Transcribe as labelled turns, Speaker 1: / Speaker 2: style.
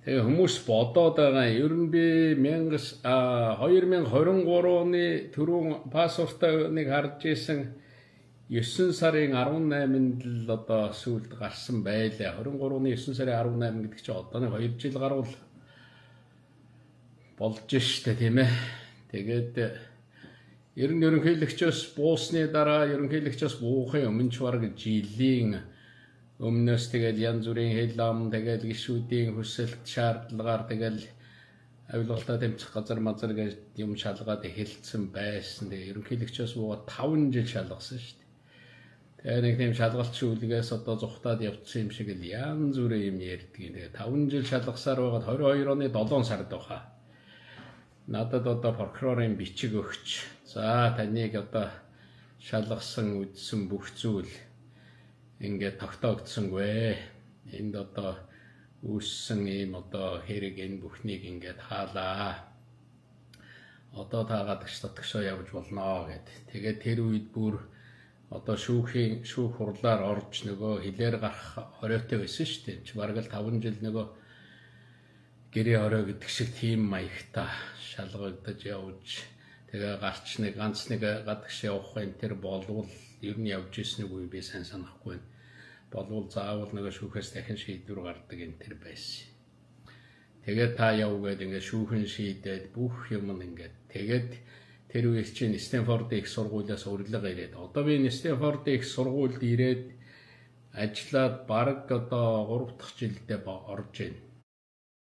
Speaker 1: Тэгээ хүмүүс бодоод байгаа, ер нь би 2023 оны түрүүн паспортоо нэг харж исэн, 9 сарын 18-нд л одоо сүүлд гарсан байлаа. 23 оны 9 сарын 18 гэдэг чинь одоо нэг 2 жил гаруул болж штэ, тийм ээ. Тэгээд ер нь ерөнхийлөгчөөс буусны дараа, ерөнхийлөгчөөс буухын өмнө ч бараг жилийн өмнөөс тэгэл янз бүрийн хэл ам, тэгэл гишүүдийн хүсэлт шаардлагаар тэгэл авилгалтаа тэмцэх газар мазар гэж юм шалгаад эхэлсэн байсан. Тэгээ ерөнхийлөгчөөс буугаад 5 жил шалгасан шүү дээ. Тэгээ нэг тийм шалгалт шүүлгээс одоо зүхтаад явцсан юм шиг л янз бүрийн юм ярьдгийг. Тэгээ 5 жил шалгасаар байгаад 22 оны 7 сард байхаа. Надад одоо прокурорын бичиг өгч, за таныг одоо шалгасан үдсэн бүх зүйл ингээд тогтоогдсонгүй. Энд одоо үүссэн ийм одоо хэрэг энэ бүхнийг ингээд хаалаа. Одоо та гадагш дотгошоо явж болно гэд. Тэгээд тэр үед бүр одоо шүүх хурлаар орж нөгөө хилээр гарах хориотой байсан шүү дээ. Чи бараг л 5 жил нөгөө гэрээ хорой гэдэг шиг тийм маягта шалгагдаж явж, тэгээ гарч нэг ганц нэг гадагш явах энэ тэр болвол ер нь явж ирснийг үе би сайн санахгүй байна. Болвол заавал нөгөө шүүхээс дахин шийдвэр гардаг энэ тэр байсан. Тэгээд та яв гээд ингээд шүүхэн шийдээд бүх юм нь ингээд тэгээд тэр үеэс чинь Стэнфордын их сургуулиас урилга ирээд, одоо би Стэнфордын их сургуульд ирээд ажиллаад бараг одоо 3 дахь жилдээ орж байна.